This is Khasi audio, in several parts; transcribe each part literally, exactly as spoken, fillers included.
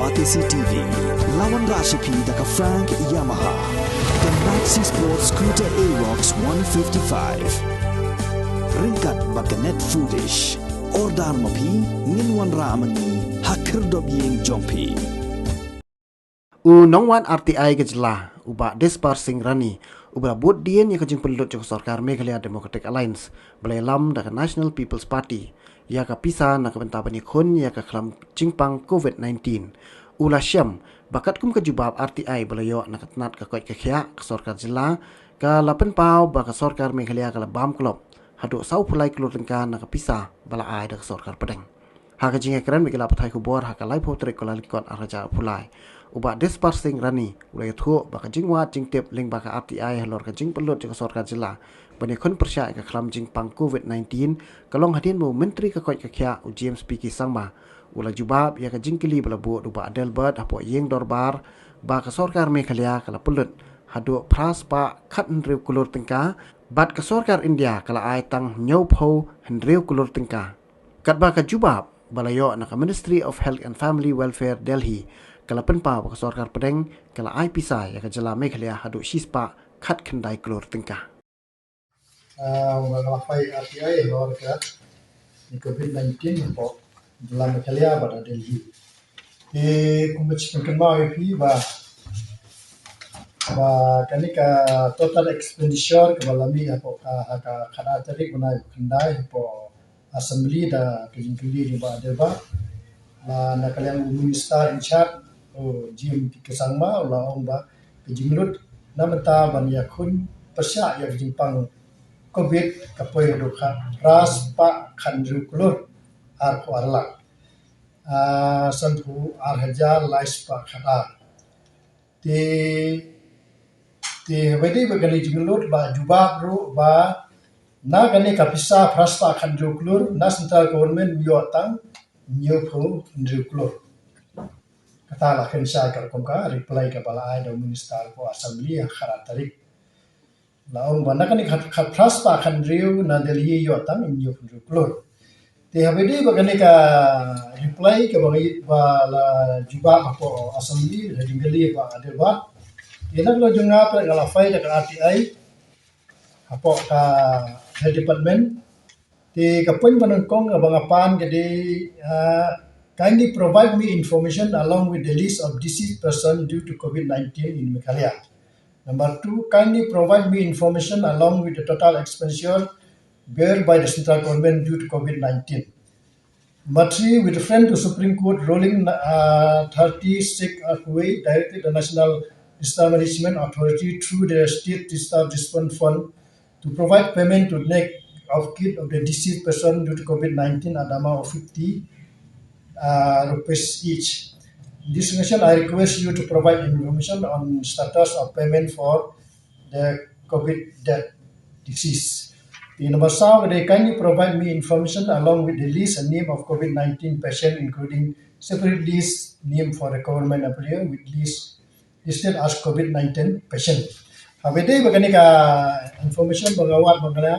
R T C T V, la wanrah sha phi da ka Frank Yamaha, ka Maxi Sport Scooter Aerox one fifty-five. Ryngkat bad ka Net Foodish. Order ma phi, ngin wanrah ma ngi ha khyrdop ïing jong phi. U nongwan R T I ka jylla, u Bah Despar Singh Rani, uba la bud dien ïa ka jingpynlut jong ka sorkar Meghalaya Democratic Alliance, ba la ïalam da ka National People's Party, ïa ka pisa na ka bynta ban ïakhun ïa ka khlam jingpang COVID nineteen. U la shem ba katkum ka jubab R T I ba la ïoh na ka tnat ka koit ka khiah, ka sorkar jylla ka la pynpaw ba ka sorkar Meghalaya ka la bam klop haduh saw phew lai klur tyngka na ka pisa ba la ai da ka sorkar pdeng. Ha ka jingïakren bad ki lad pathai khubor ha ka laiphew tarik Kyllalyngkot arhajar arphew lai, u Bah Despar Singh Rani u la ïathuh ba ka jingwad jingtip lyngba ka R T I halor ka jingpynlut jong ka sorkar jylla ban ïakhun pyrshah ïa ka khlam jingpang COVID nineteen ka long hadien ba u Myntri ka koit ka khiah, u James P K Sangma, u la jubab ïa ka jingkylli ba la buh da u Bah Adelbert hapoh ïing dorbar, ba ka sorkar Meghalaya ka la pynlut haduh phra spah khathynriew klur tyngka, bad ka sorkar India ka la ai tang hynñiewphew hynriew klur tyngka. Katba ka jubab ba la ïoh na ka Ministry of Health and Family Welfare, Delhi, ka la pynpaw ba ka sorkar pdeng ka la ai pisa ïa ka jylla Meghalaya haduh shispah khatkhyndai klur tyngka. Ah, ba la phai R T I halor ka COVID nineteen hapoh jylla Meghalaya bad ha Delhi. Te kumba shu pynkynmaw ïa phi ba, ba kane ka total expenditure kaba la mih hapoh ka, ha ka khatar tarik bnai khyndai hapoh Assembly da ka jingkylli jong u Bah Adelbert, la na ka liang u Minister in charge, u James P K Sangma, u la ong ba ka jinglut na mynta ban ïakhun pyrshah ïa ka jingpang COVID ka poi haduh khat phra spah khathynriew klur arphew ar lak, ah, sanphew ar hajar lai spah khatar. Te, te haba ïadei bad kane ka jinglut, ba jubab ruh ba na kane ka pisa phra spah khathynriew klur, na central government u ïoh tang hynñiewphew hynriew klur. Kata la kren shai katkum ka reply kaba la ai da u Minister hapoh Assembly ha ka khatar tarik. La ong ba na kane ka, ka phra spah khathynriew, na Delhi ïoh tang hynñiewphew hynriew klur. Te haba ïadei bad kane ka reply kaba ngi, ba la jubab hapoh Assembly ha ka jingkylli u Bah Adelbert, te na ka liang jong nga pat nga la phai da ka R T I hapoh ka Health Department. Te ka point ba nyngkong kaba nga pan ka dei, ah, kindly provide me information along with the list of deceased person due to COVID nineteen in Meghalaya. Number two, kindly provide me information along with the total expenditure bear by the central government due to COVID nineteen. Number three, with reference to Supreme Court ruling, uh, thirty-six of Kuwait directed the National Disaster Management Authority through the State Disaster Response Fund to provide payment to next of kin of the deceased person due to COVID nineteen at the amount of fifty, uh, rupees each. In this connection, I request you to provide information on status of payment for the COVID death, deceased. Te number saw, they kindly provide me information along with the list and name of COVID nineteen patient, including separate list name for the government employee with list listed as COVID nineteen patient. Haba ïadei bad kane ka information ba nga wad ba nga la,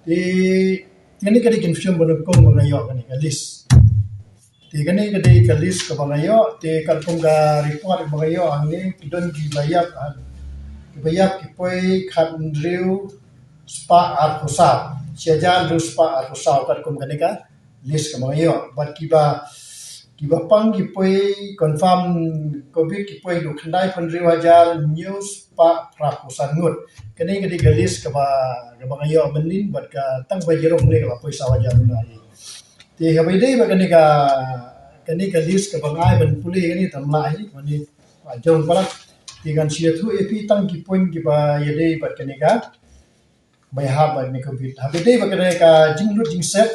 te kane ka dei ka information ba nyngkong ba nga ïoh, kane ka list. Te kane ka dei ka list kaba nga ïoh, te katkum ka report ba nga ïoh hangne, ki don kiba ïap, ah, kiba ïap ki poi khathynriew spah arphew saw, shi hajar hynriew spah arphew saw, katkum kane ka list kaba nga ïoh. Bad kiba, kiba pang ki poi confirm COVID ki poi haduh khyndai phew hynriew hajar hynñiew spah phra phew san ngut. Kane ka dei ka list kaba, kaba nga ïoh mynnin, bad ka tang ba jrong ne kaba poi saw hajar ngut. Te haba ïadei bad kane ka, kane ka list kaba nga ai ban pule kane tam lah hi, kane ba jrong palat. Te ngan shu ïathuh ïa phi tang ki point kiba ïadei bad kane ka, ba ïahap bad kane ka COVID. Haba ïadei bad kane ka jinglut jingset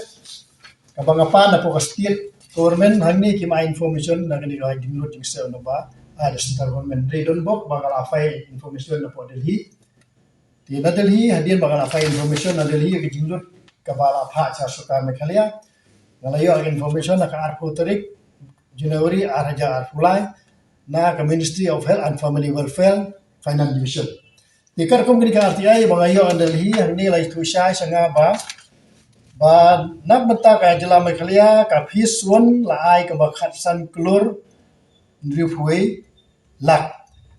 kaba nga pan hapoh ka state government, hangne kim ai information na kane ka jinglut jingset na ba, ah, da central government. Hynrei don bok ba nga la phai information napoh Delhi. Te na Delhi, hadien ba nga la phai information na Delhi ïa ka jinglut kaba la phah sha sorkar Meghalaya, nga la ïoh ka information ha ka arphew tarik January ar hajar arphew lai na ka Ministry of Health and Family Welfare, Finance Division. Te katkum kane ka R T I ba nga ïoh na Delhi, hangne la ïathuh shai sha nga ba, ba na ka bynta ka jylla Meghalaya, ka phase one la ai kaba khatsan klur hynriewphew wei lak.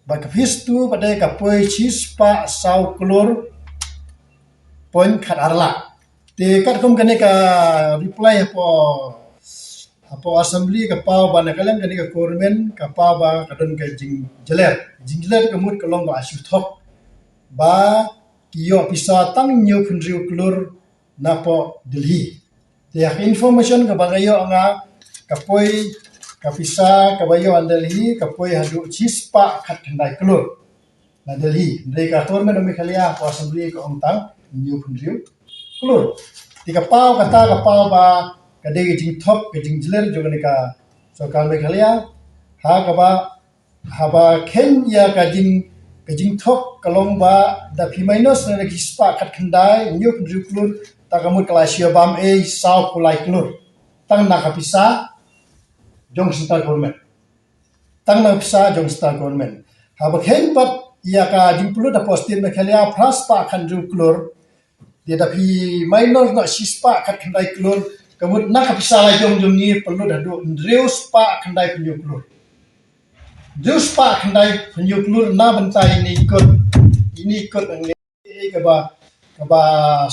Bad ka phase two pat de ka poi shispah saw klur point khat ar lak. Te katkum kane ka reply hapoh, hapoh assembly ka paw ba na ka liang kane ka government ka paw ba ka don ka jingjler. Jingjler ka mut ka long ba shu thok ba ki ïoh pisa tang hynñiewphew hynriew klur napoh Delhi. Te ha ka information kaba nga ïoh nga, ka poi ka pisa kaba ïoh na Delhi ka poi haduh shispah khatkhyndai klur na Delhi. Hynrei ka government of Meghalaya hapoh assembly ka ong tang hynñiewphew hynriew klur. Te ka paw kata ka paw ba ka dei ka jingthok ka jingjler jong kane ka sorkar Meghalaya. Ha kaba, haba kheiñ ïa ka jing, ka jingthok ka long ba da phi minus na ki shispah khatkhyndai, hynñiewphew hynriew klur, ta ka mut ka la shu bam ei sawphew lai klur tang na ka pisa jong central government. Tang na ka pisa jong central government. Haba kheiñ pat ïa ka jingpynlut hapoh state Meghalaya phraspah khathynriew klur, te da phi minus na shispah khatkhyndai klur, ka mut na ka pisa la jong jong ngi pynlut haduh hynriewspah khyndaiphew hynñiew klur. Hynriewspah khyndaiphew hynñiew klur na bynta ine i kut, ine i kut ngi, kaba, kaba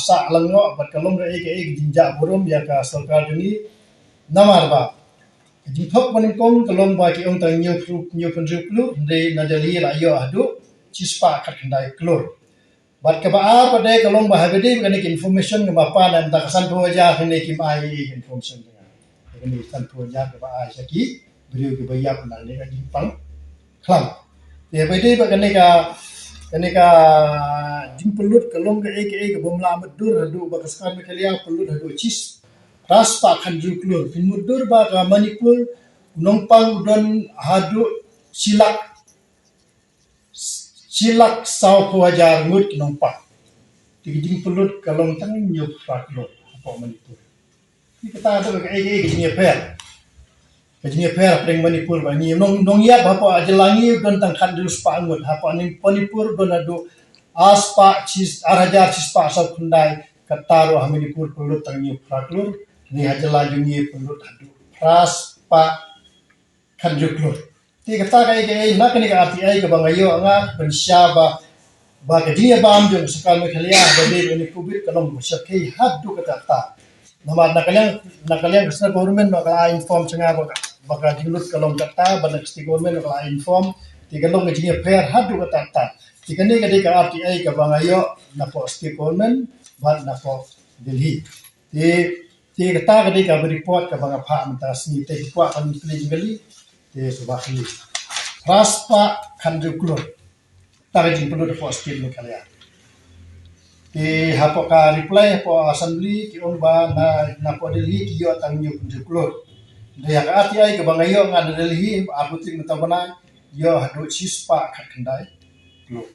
sah lyngngoh bad ka long kaei kaei ka jingjah burom ïa ka sorkar jong ngi. Namar ba ka jingthok ba nyngkong ka long ba ki ong tang hynñiewphew, hynñiewphew hynriew klur, hynrei na Delhi la ïoh haduh shispah khatkhyndai klur. Bad kaba ar pat de ka long ba haba dei ba kane ka information kaba pan, namar ka sanphew hajar kane kim ai ei ka information. Kane ka sanphew hajar kaba ai sha ki briew kiba ïap na kane ka jingpang khlam. Te haba dei ba kane ka, kane ka jingpynlut ka long kaei kaei kaba ym lah mutdur haduh ba ka sorkar Meghalaya pynlut haduh shis phraspah khathynriew klur. Phin mutdur ba ka Manipur u nongpang u don haduh shi lak, shi lak sawphew hajar ngut ki nongpang. Te ka jingpynlut ka long tang hynñiewphew phra klur hapoh Manipur. Te kata ka dei kaei kaei ka jingïapher, ka jingïapher hapdeng Manipur ba ngi nong, nongïap hapoh jylla ngi don tang khathynriew spah ngut, hapoh Manipur don haduh arspah shi, ar hajar shispah sawphew khyndai. Kata ruh ha Manipur pynlut tang hynñiewphew phra klur, ne ha jylla jong ngi pynlut haduh phraspah khathynriew klur. Te kata kaei kaei na kane ka R T I kaba nga ïoh nga pynshai ba, ba ka jingïabam jong ka sorkar Meghalaya ba dei kane covid ka long ba shyrkhei haduh katta katta. Namar na ka liang, na ka liang ka central government ba ka la inform sha nga ba ka, ba ka jinglut ka long katta, ba na ka state government ba ka la inform, te ka long ka jingïapher haduh katta katta. Te kane ka dei ka R T I kaba nga ïoh napoh state government bad napoh Delhi. Te, te kata ka dei kaba report kaba nga phah mynta ka sngi, te ki kwah ban plie jingkylli, te sngewbha kylli. Phraspah khathynriew klur. Kata ka jingpynlut hapoh state Meghalaya. Te hapoh ka reply hapoh assembly ki ong ba na, napoh Delhi ki ïoh tang hynñiewphew hynriew klur. Te ïa ka R T I kaba nga ïoh nga na Delhi, arphew tarik mynta u bnai, ïoh haduh shispah khatkhyndai klur.